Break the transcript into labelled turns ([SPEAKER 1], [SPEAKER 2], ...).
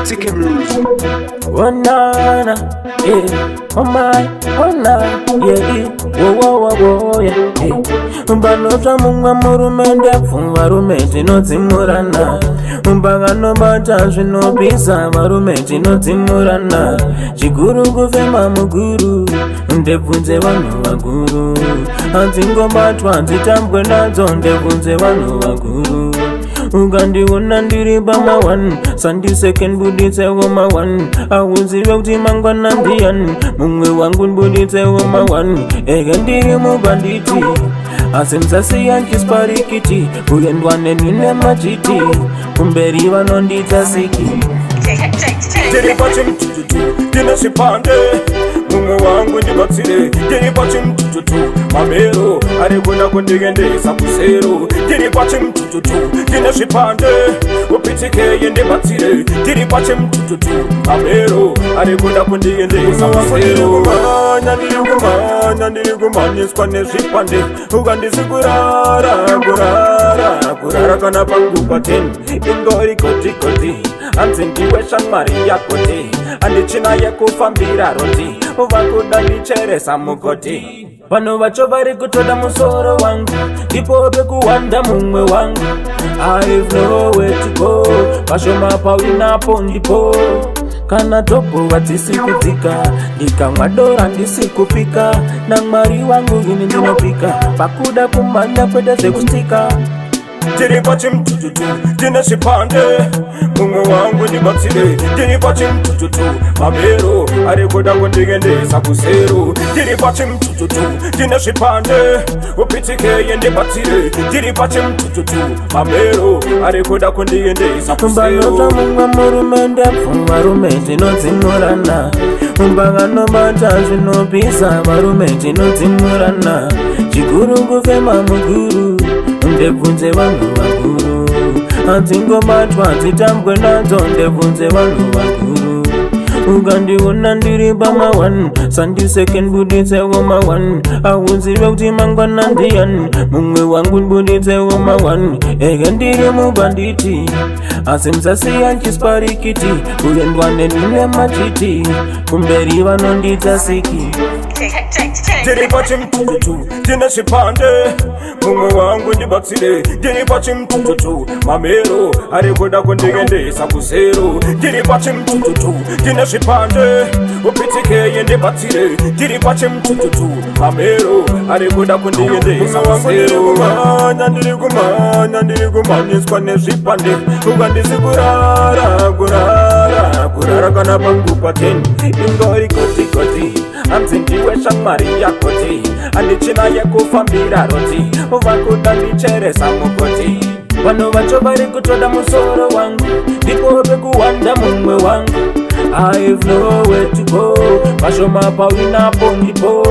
[SPEAKER 1] PTK Music.
[SPEAKER 2] Oh na na, yeah. Oh my, oh na, yeah. Whoa whoa whoa whoa, yeah. yeah. Panotsva mumwe murume ndebvu, varume tinodzimurana. Pakanobata zvinopisa, varume tinodzimurana. Chikuru kufema mukuru, ndebvu dzevanhu vakuru. Hadzingobatwa dzitambwe nadzo, ndebvu dzevanhu vakuru. Ukandiona ndiri pama1, sandiseke ndibuditsewo ma1. Auzive kuti mangwana ndiyani, mumwe wangu ndibuditsewo ma1. Ege ndiri mubhanditi, asi musasiya chisparikiti. Kuendwa neni nemachiti, kumberi vanondiita siki.
[SPEAKER 3] Tiri pachimtututu, tine zvipande, mumwe wangu ndibatsire. Tiri pachimtututu, mamero ari kuda kundiendesa kusero. Tiri pachimtututu, tine zvipande, upitikeye ndibatsire. Tiri pachimtututu, mamero ari kuda kundiendesa kusero. Kumhanya ndiri kumhanya, ndiri kumhanyiswa nezvipande. Ukandisi kurara, kurara, kurara kana pangu pa10 ingori goti goti. Hanzi ndiwe shamwari yakoti, handichina yekufambira roti, vakuda ndicheresa mugoti.
[SPEAKER 2] Vanhu vacho vari kutoda musoro wangu, ndipo pekuwanda mumwe wangu. I've nowhere to go, pashoma pawinapo ndipo. Kana topo hatisi kudzika, ndikamwa dora ndisi kupika. NaMwari wangu ini ndinopika, pakuda kumhanya kwete zvekustika.
[SPEAKER 3] Tiri pachimtututu, tine zvipande, mumwe wangu ndibatsire. Tiri pachimtututu, mamero ari kuda kundiendesa kusero. Tiri pachimtututu, tine zvipande, upitikeye ndibatsire. Tiri pachimtututu, mamero ari kuda kundiendesa
[SPEAKER 2] Panotsva
[SPEAKER 3] kusero.
[SPEAKER 2] mumwe murume ndebvu, varume tinodzimurana. Pakanobata zvinopisa, varume tinodzimurana. Chikuru kufema mukuru, ndebvu dzevanhu vakuru. Hadzingobatwa dzitambwe nadzo, ndebvu dzevanhu vakuru. Ukandiona ndiri pama1, sandiseke ndibuditsewo ma1. Auzive kuti mangwana ndiyani, mumwe wangu ndibuditsewo ma1. Ege ndiri mubhanditi, asi musasiya chisparikiti. Kuendwa neni nemachiti, kumberi vanondiita siki.
[SPEAKER 3] Tiri pachimtututu, tine zvipande, mumwe wangu ndibatsire. Tiri pachimtututu, mamero ari kuda kundiendesa kusero. Tiri pachimtututu, tine zvipande, upitikeye ndibatsire. Tiri pachimtututu, mamero ari kuda kundiendesa kusero. Kumhanya ndiri kumhanya, ndiri kumhanyiswa nezvipande. Ukandisi kurara, kurara, kurara kana pangu pa10 ingori goti goti. Hanzi ndiwe shamwari yakoti, handichina yekufambira roti, vakuda ndicheresa mugoti.
[SPEAKER 2] Vanhu vacho vari kutoda musoro wangu, ndipo pekuwanda mumwe wangu. I've nowhere to go, pashoma pawinapo ndipo.